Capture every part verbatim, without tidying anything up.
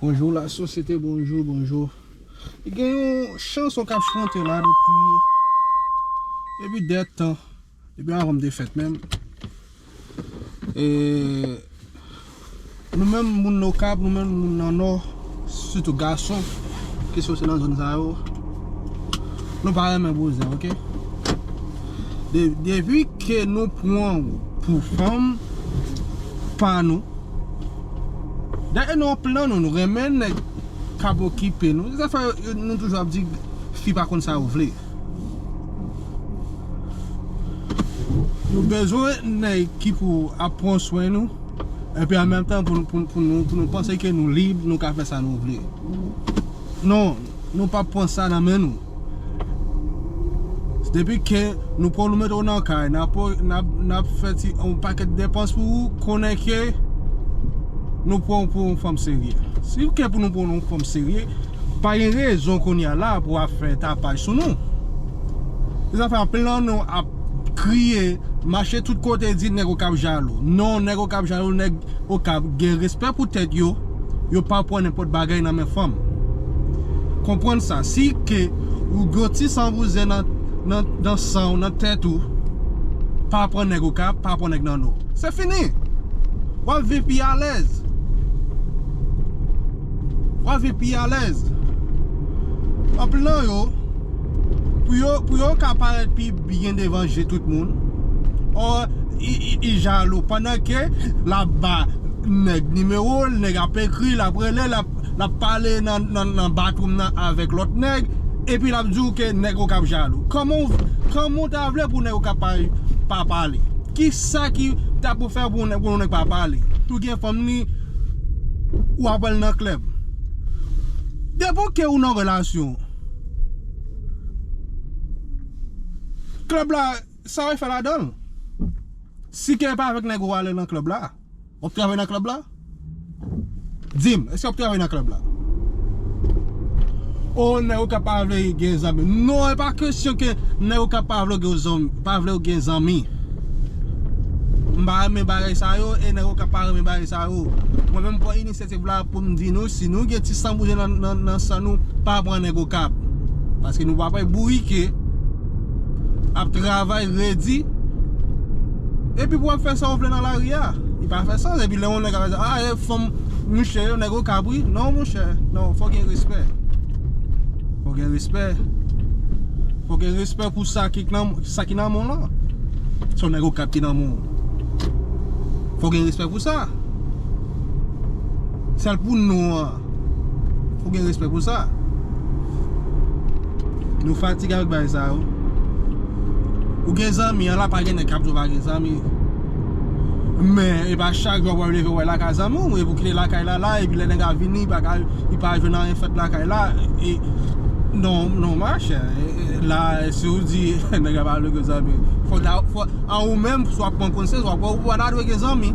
Bonjou la sosyete, bonjou, bonjou. Li gen yon chanson k ap chante la depi, depi dètan, depi anvan m te fèt menm. E nou menm moun Okap, nou menm moun nan Nò, sitou gason ki soti nan zòn sa yo, nou pa renmen bouzen, oke? De, depi ke nou pran w pou fanm pa nou, dayè nou anpil nan nou, nou renmen nèg k ap okipe nou. Se sa fè nou toujou ap di fi pa konn sa yo vle. Nou bezwen nèg ki pou ap pran swen nou, epi an menm tan pou, pou, pou nou, pou nou panse ke nou lib, nou ka fè sa nou vle. Non, nou p ap pran sa nan men nou. Depi ke nou pran nou mete w nan kay, n ap, n ap, n ap fè ti, yon pakèt depans pou ou, konnen ke nou pran w pou yon fanm serye. Si ke pou nou pran w yon fanm serye, pa gen rezon kounye a la pou w ap fè tapaj sou nou. Se sa fè anpil nan nou ap kriye, mache tout kote, di nèg Okap jalou. Non, nèg Okap jalou, nèg Okap gen respè pou tèt yo, yo pa pran nenpòt bagay nan men fanm. Konprann sa, si ke ou gen ti san bouzen nan, nan, nan san w, nan tèt ou, pa pran nèg Okap, pa pran nèg nan Nò. Se fini. W ap viv pi alèz. W ap viv pi alèz. Anpil nan yo, pou yo, pou yo ka parèt pi byen devan je tout moun, o, i, i, i jalou. Pandan ke l ap ba nèg nimewo l, nèg ap ekri, l ap rele, l ap, l ap pale nan, nan, nan bathroom nan avèk lòt nèg, epi l ap di w ke nèg Okap jalou. Kòman w, kòman w ta vle pou nèg Okap pa, pa pale? Kisa ki ta pou fè pou nèg, pou nèg pa pale? Tou gen fanm ni, w ap al nan klèb. Depi ke ou nan relasyon, klèb la, sa w fè ladan l? Si ke pa avèk nèg ou ale nan klèb la, w ap travay nan klèb la? Di m, èske w ap travay nan klèb la? O, nèg Okap pa vle gen zanmi. Non, e pa kesyon ke nèg Okap pa vle gen zanmi, pa vle gen zanmi. M pa renmen bagay sa yo, e nèg Okap pa renmen bagay sa yo. Mwen menm, m pran inisyativ la pou m di nou, si nou gen ti san bouzen nan, nan, nan san nou, pa pran nèg Okap. Paske nou pa pral bourike, ap travay redi, epi pou ap fè sa w vle nan lari a. Li pa fè sans. Epi lè yon nèg ap di, a, e fanm, monchè, yo nèg Okap wi. Non, monchè. Non, fò gen respè. Fò gen respè. Fò gen respè pou sa ki nan, sa ki nan men w lan. Se yon nèg Okap ki nan men w. Fò gen respè pou sa. Sèl pou non an. Fò gen respè pou sa. Nou fatige avèk bagay sa yo. Ou gen zanmi, an la pa gen nèg k ap di w pa gen zanmi. Men, e pa chak jou w ap leve w wè lakay zanmi w, epi w kite lakay la la, epi lè nèg la vini, li pa ka, li pa jwenn anyen fèt lakay la. E, non, non, machè. E, e, la, si w di, nèg la pa vle gen zanmi. Fò, fò, an ou menm, si w ap pran konsyans, w ap wè ou pa ta dwe gen zanmi.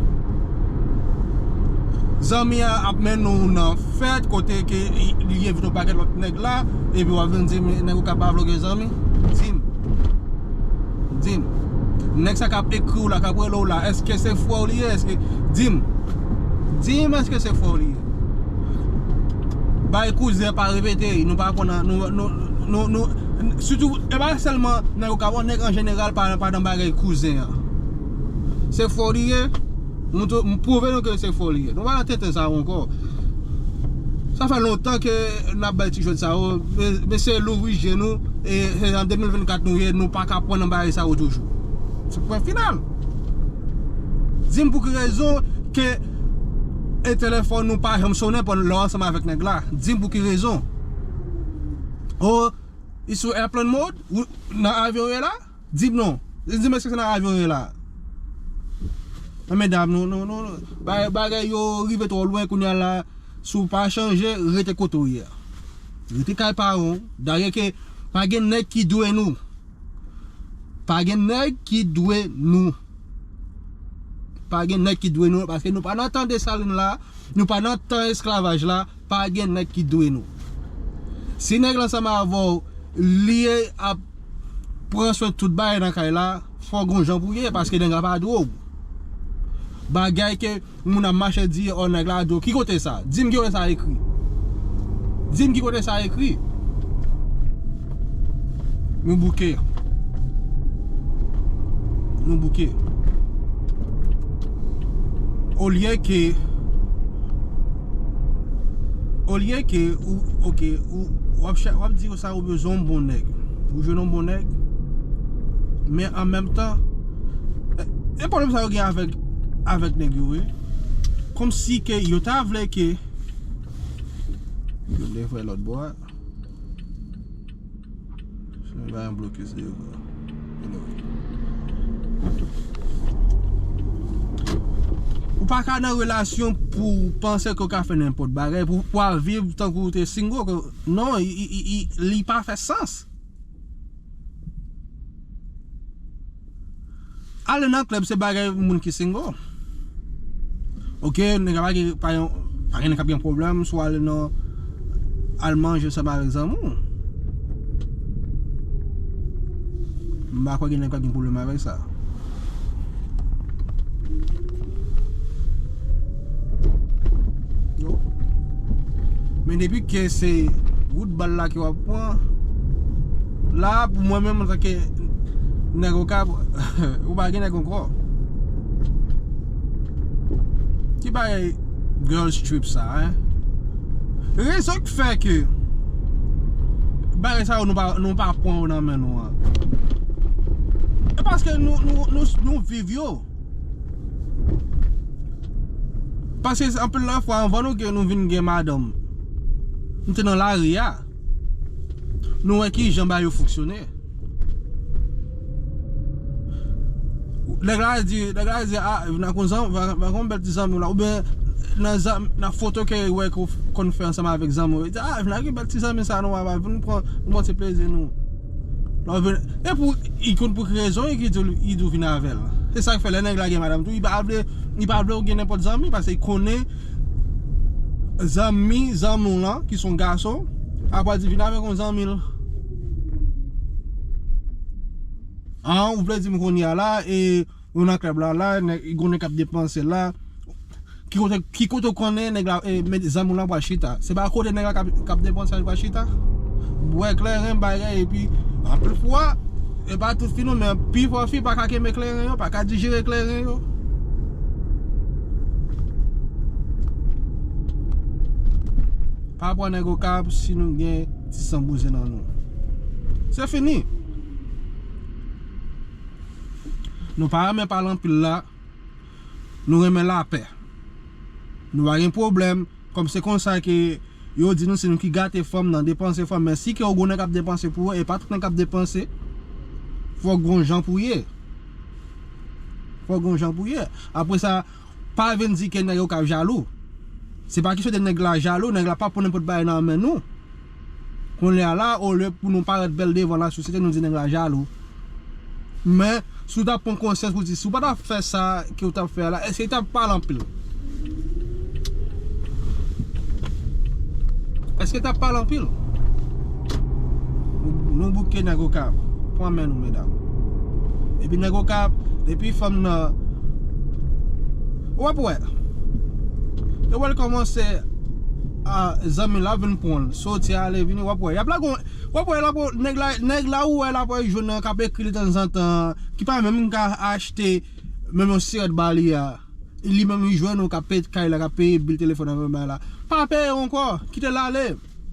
Zanmi a ap mennen w nan fèt, kote ke li, li envite yon pakèt lòt nèg la, epi w ap vin di, men nèg Okap pa vle w gen zanmi. Di m. Di m. Nèg sa k ap ekri w la, k ap rele w la, èske se frè w li ye? Èske, di m. Di m, èske se frè w li ye? Bay kouzen pa repete, nou pa konn, nou, nou, nou, nou, sitou, e pa sèlman nèg Okap, nèg an jeneral pa, pa nan bagay kouzen an. Se frè w li ye, m tou, m pwouve nou ke se frè w li ye. Nou pa nan tenten sa yo ankò. Sa fè lontan ke n ap bay ti jwèt sa yo, men, men se louvri je nou, e se an de mil vennkat nou ye, nou pa ka pran nan bagay sa yo toujou. Se pwen final. Di m pou ki rezon ke e telefòn nou pa janm sonnen pandan lè w ansanm avèk nèg la. Di m pou ki rezon. O, li sou airplane mode? Ou nan avyon w ye la? Di m non. Di m èske se nan avyon w ye la? Men medam, nou, nou, nou, nou. Bagay, bagay yo rive twò lwen kounye a la. Si w pa chanje, rete kote w ye a. Rete kay paran w. Dayè ke pa gen nèg ki dwe nou. Pa gen nèg ki dwe nou. Pa gen nèg ki dwe nou, paske nou pa nan tan Desalin la, nou pa nan tan esklavaj la, pa gen nèg ki dwe nou. Si nèg la ansanm avè w, li ap pran swen tout bagay nan kay la, fò gon jan pou ye, paske nèg la pa dwe w. Bagay ke moun ap mache di, o, nèg la dwe w. Ki kote sa? Di m ki kote sa ekri. Di m ki kote sa ekri. Nou bouke. Nou bouke. Olye ke, olye ke ou, oke, ou, w ap cha-, w ap di sa ou bezwen yon bon nèg. Ou jwenn yon bon nèg. Men an menm tan, e, e pwoblèm sa yo gen avèk, avèk nèg yo, wi. Kòmsi ke yo ta vle ke, yo te fè lòt bò a. Se yon bagay bloke, se yo. Anyway. Ou pa ka nan relasyon pou w panse ke w ka fè nenpòt bagay, pou, pou w ap viv tankou w te single, ke, non, i, i, i, i, li pa fè sans. Ale nan klèb se bagay moun ki single. Oke, nèg la pa gen, pa gen, pa gen nèg k ap gen pwoblèm si w ale nan, al manje ansanm avèk zanmi w. M pa kwè gen nèg k ap gen pwoblèm avèk sa. Non. Men depi ke se wout bal la ke w ap pran, la, pou mwen menm, antanke nèg Okap, ou pa gen nèg ankò. Ki bagay girls trip sa, en? Rezon k fè ke bagay sa yo nou pa, nou pa pran yo nan men nou an. E paske nou, nou, nou, nou viv yo. Paske anpil lòt fwa, anvan nou ke nou vin gen madanm, nou te nan lari a. Nou wè ki jan bagay yo fonksyone. Nèg la di, nèg la di, a, vin ak yon zanmi, vin ak yon bèl ti zanmi w la, oubyen nan zanm-, nan foto ke wè ke w konn fè ansanm avèk zanmi w, li di, a, vin ak bèl ti zanmi sa nou, a, vin pran, nou pran ti plezi nou. Lè w vin, e pou, li konn pou ki rezon li di w, li di w vin avè l. Se sa k fè lè nèg la gen madanm tou, li pa vle, li pa vle w gen nenpòt zanmi, paske li konnen zanmi, zanmi w lan, ki se yon gason, ap pral di vin avèk yon zanmi l. An, ou vle di m kounye a la, e, ou nan klèb la, la, nèg, gon nèg k ap depanse la. Ki kote, ki kote w konnen nèg la, e, men zanmi w lan pral chita? Se pa kote nèg la k ap, k ap depanse a li pral chita? Bwè kleren, bagay, epi, anpil fwa, e pa tout fi non, men pifò fi pa ka kenbe kleren yo, pa ka dijere kleren yo. Pa pran nèg Okap si nou gen ti san bouzen nan nou. Se fini. Nou pa renmen pale anpil la. Nou renmen lapè. Nou pa gen pwoblèm. Kòm se konsa ke yo di nou, se nou ki gate fanm nan, depanse fanm. Men si ke w gon nèg k ap depanse pou ou, e pa tout nèg k ap depanse. Fòk gon jan pou ye. Fòk gon jan pou ye. Apre sa, pa vin di ke nèg Okap jalou. Se pa kesyon de nèg la jalou, nèg la pa pran nenpòt bagay nan men nou. Kounye a la, olye pou nou parèt bèl devan lasosyete, nou di nèg la jalou. Men, si w t ap pran konsyans pou di, si w pa t ap fè sa ke w t ap fè a la, èske li t ap pale anpil? Èske li t ap pale anpil? Nou, nou bouke nèg Okap. Pran men nou, medam. Epi nèg Okap, epi fanm nan, w ap wè. E wè l kòmanse, a, zanmi l ap vin pran l. Soti, ale, vini, w ap wè. Y ap lage yon, w ap wè, l ap, nèg la, nèg la ou wè l ap jwenn nan k ap ekri li tanzantan, ki pa menm ka achte menm yon sirèt ba li a. Li menm li jwenn ou k ap peye kay la, k ap peye bil telefòn nan menm bagay la. Pa peye ankò, kite l ale.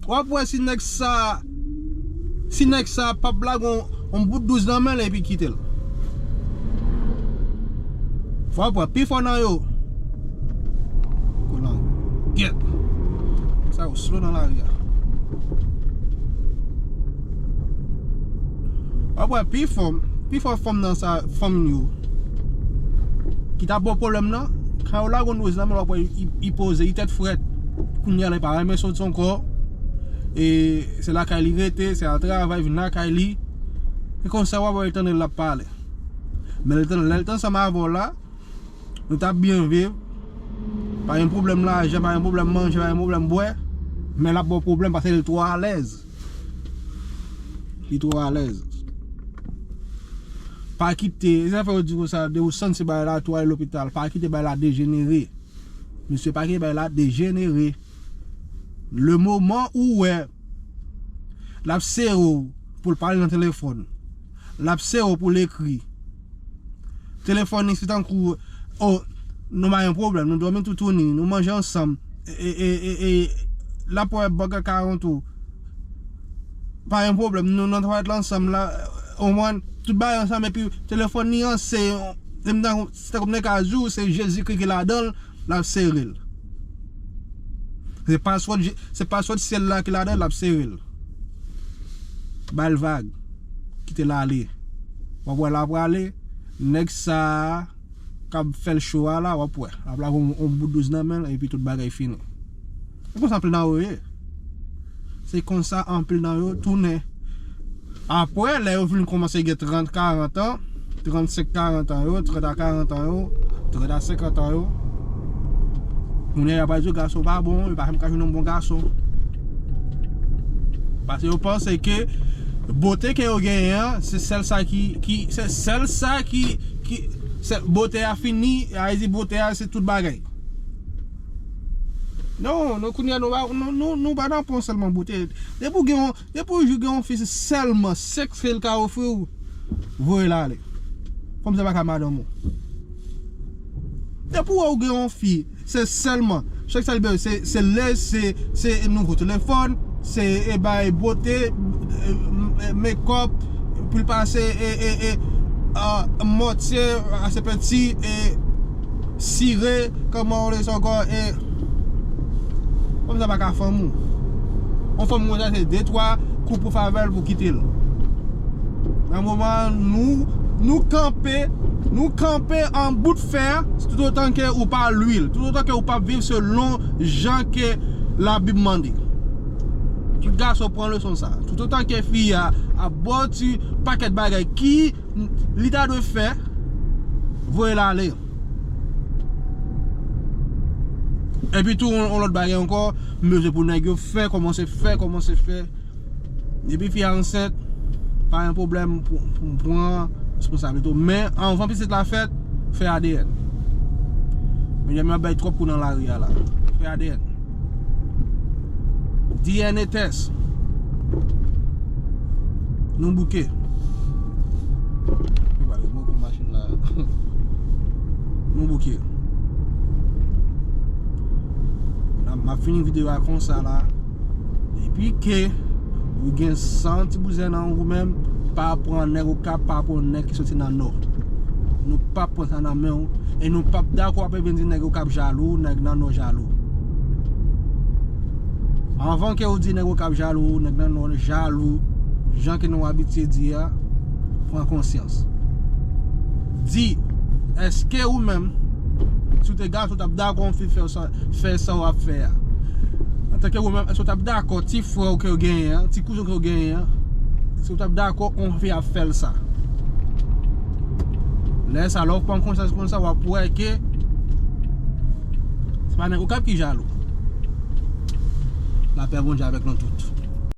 W ap wè si nèg sa, si nèg sa p ap lage yon, yon bout douz nan men l epi kite l. Fò w ap wè pi fò nan yo. Kolangyèt. Sa yo slow nan lari a. W ap wè pi fò, pi fò fanm nan sa, fanm yo. Ki t ap ba w pwoblèm nan, kan yo lage yon douz nan men l, w ap wè li, li poze, li tèt frèt. Kounye a la, li pa renmen soti ankò. E se lakay li rete, se al travay, vin lakay li. E konsa w ap wè l tande l ap pale. Men lè l t, lè l t ansanm avè w la, nou t ap byen viv. Pa gen pwoblèm lajan, pa gen pwoblèm manje, pa gen pwoblèm bwè. Men l ap ba w pwoblèm paske li twò alèz. Li twò alèz. Pa kite, e sa fè yo di konsa, de ou santi bagay la twò ale lopital, pa kite bagay la dejenere. Mesye, pa kite bagay la dejenere. Le moman ou wè l ap sere w pou l pale nan telefòn, l ap sere w pou l ekri. Telefòn li se tankou, o, nou pa gen pwoblèm, nou dòmi toutouni, nou manje ansanm, e, e, e, e, e, l ap wè bòkè karant ou, pa gen pwoblèm, nou nan twalèt la ansanm la, ou konprann, tout bagay ansanm, epi telefòn li an se, se tankou, se tankou m te ka di w, se Jezikri ki ladan l, l ap sere l. Se paswòd, se paswòd syèl la ki ladan l, l ap sere l. Ba l vag. Kite l ale. W ap wè l ap prale. Nèg sa a k ap fè l cho a la, w ap wè. L ap lage yon, yon bout douz nan men l, epi tout bagay fini. Se konsa anpil nan yo ye. Se konsa anpil nan yo tounen. Apre, lè yo vin kòmanse gen trant, karant an, trannsenk, karant an yo, trant a karant an yo, trant a senkant an yo, kounye a y ap di yo gason pa bon, yo pa janm ka jwenn yon bon gason. Paske yo panse ke bote ke yo genyen an, se sèl sa ki, ki, se sèl sa ki, ki, sèl, bote a fini, a di bote a se tout bagay. Non, non, kounye a nou pa, nou, nou, nou pa nan pwen sèlman bote. Depi w gen yon, depi w gen yon fi, se sèlman sèks ke l ka ofri w, voye l ale. Fanm sa pa ka madanm ou. Depi w gen yon fi, se sèlman sèks sa l bezwen, se, se lèz, se, se nouvo telefòn, se, e, bay bote, e, e, make up, pou l pase, e, e, e, a, mòtye, a, se penti, e, sire, kòman w rele sa ankò, e, fanm sa pa ka fanm ou. Yon fanm konsa se de twa kou pou favè l pou kite l. Nan moman nou, nou kanpe, nou kanpe an bout fè, toutotan ke ou pa lwil, toutotan ke ou pa viv selon jan ke Labib mande. Tout gason pran leson sa. Toutotan ke fi a ap ba w ti pakèt bagay ki li ta dwe fè, voye l ale. Epi tou, yon, yon lòt bagay ankò, m bezwen pou nèg yo fè, kòmanse fè, kòmanse fè. Depi fi a ansent, pa gen pwoblèm pou, pou m pran responsablite w. Men, anvan pitit la fèt, fè A D N. Medam yo ap bay twòp kou nan lari a la. Fè A D N. D N A test. Nou bouke. Yo pa remòke machin la. Nou bouke. M ap fini videyo a konsa la. Depi ke ou gen san ti bouzen nan ou menm, pa pran nèg Okap, pa pran nèg ki soti nan Nò. Nou p ap pran sa nan men w. E nou p ap dakò ap vin di nèg Okap jalou, nèg nan Nò jalou. Anvan ke ou di nèg Okap jalou, nèg nan Nò jalou, jan ke nou abitye di a, pran konsyans. Di, èske ou menm, si w te gason, w t ap dakò yon fi fè sa, fè sa w ap fè a? Antanke ou menm, èske w t ap dakò ti frè w ke w genyen an, ti kouzen w ke w genyen an, èske w t ap dakò yon fi ap fè l sa? Lè sa, lè w pran konsyans konsa, w ap wè ke se pa nèg Okap ki jalou. Lapè Bondye avèk nou tout.